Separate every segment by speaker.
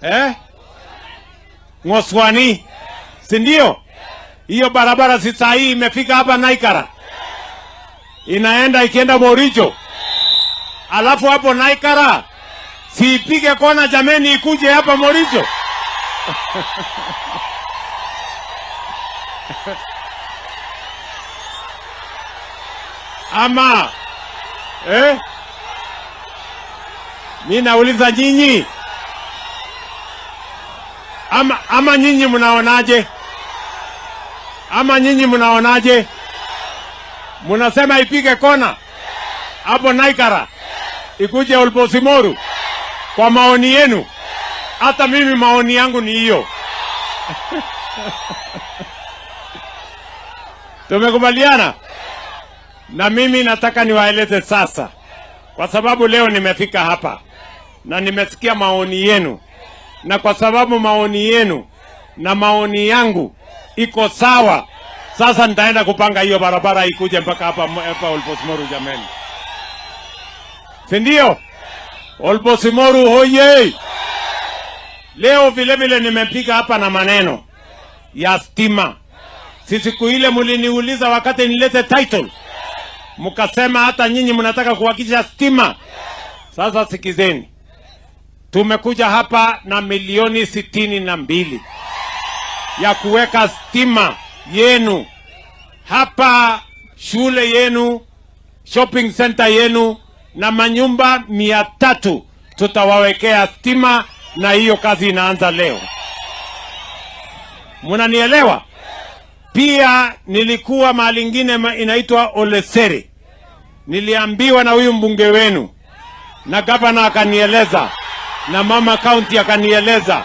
Speaker 1: Eh? Ngoswani, si ndio? Hiyo barabara si saa hii imefika hapa Naikara, inaenda ikienda Moricho, alafu hapo Naikara siipige kona jameni, ikuje hapa Moricho. Ama eh? Mi nauliza nyinyi, ama nyinyi mnaonaje? Ama nyinyi mnaonaje? Mnasema ipige kona hapo Naikara ikuje Olbosimoru? Kwa maoni yenu, hata mimi maoni yangu ni hiyo. Tumekubaliana? Na mimi nataka niwaeleze sasa, kwa sababu leo nimefika hapa na nimesikia maoni yenu, na kwa sababu maoni yenu na maoni yangu iko sawa, sasa nitaenda kupanga hiyo barabara ikuje mpaka hapa hapa Olbosimoru, jameni, si ndio? Olbosimoru hoye! Leo vile vile nimepiga hapa na maneno ya stima. Si siku ile mliniuliza wakati nilete title, mkasema hata nyinyi mnataka kuhakikisha stima. Sasa sikizeni, tumekuja hapa na milioni 62 ya kuweka stima yenu hapa, shule yenu, shopping center yenu na manyumba 300 tutawawekea stima, na hiyo kazi inaanza leo. Mnanielewa? Pia nilikuwa mahali ingine inaitwa Olesere, niliambiwa na huyu mbunge wenu na gavana akanieleza na mama county akanieleza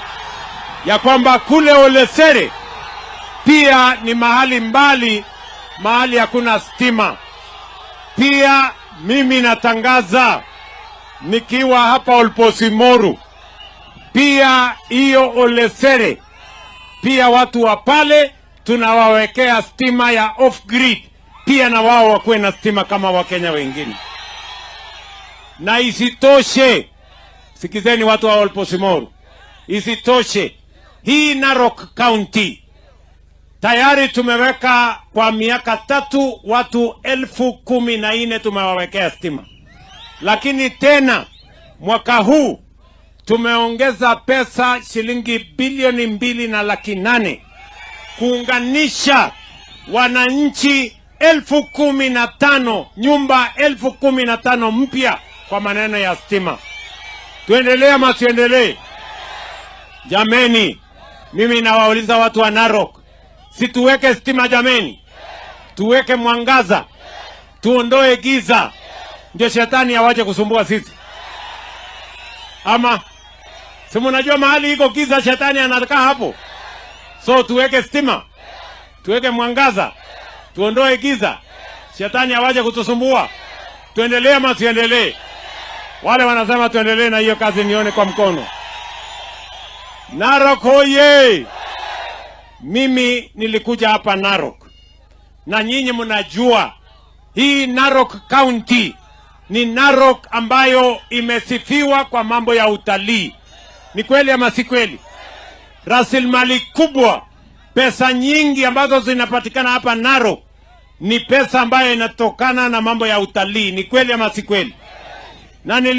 Speaker 1: ya kwamba kule Olesere pia ni mahali mbali, mahali hakuna stima. Pia mimi natangaza nikiwa hapa Olposimoru, pia hiyo Olesere pia watu wa pale tunawawekea stima ya off grid, pia na wao wakuwe na stima kama Wakenya wengine. Na isitoshe, sikizeni watu wa Olposimoru, isitoshe hii Narok County tayari tumeweka kwa miaka 3 watu 14,000 tumewawekea stima, lakini tena mwaka huu tumeongeza pesa shilingi bilioni 2.8 million kuunganisha wananchi 15,000, nyumba 15,000 mpya kwa maneno ya stima. Tuendelee ama tuendelee? Jameni, mimi nawauliza watu wa Narok, si tuweke stima jameni? Tuweke mwangaza, tuondoe giza, ndio shetani awache kusumbua sisi. Ama si mnajua mahali iko giza shetani anakaa hapo? So tuweke stima, tuweke mwangaza, tuondoe giza, shetani awache kutusumbua. Tuendelee ama tuendelee? Wale wanasema tuendelee na hiyo kazi, nione kwa mkono. Narok hoye! Mimi nilikuja hapa Narok na nyinyi mnajua hii Narok County ni Narok ambayo imesifiwa kwa mambo ya utalii. Ni kweli ama si kweli? Rasilimali kubwa, pesa nyingi ambazo zinapatikana hapa Narok ni pesa ambayo inatokana na mambo ya utalii. Ni kweli ama si kweli? Na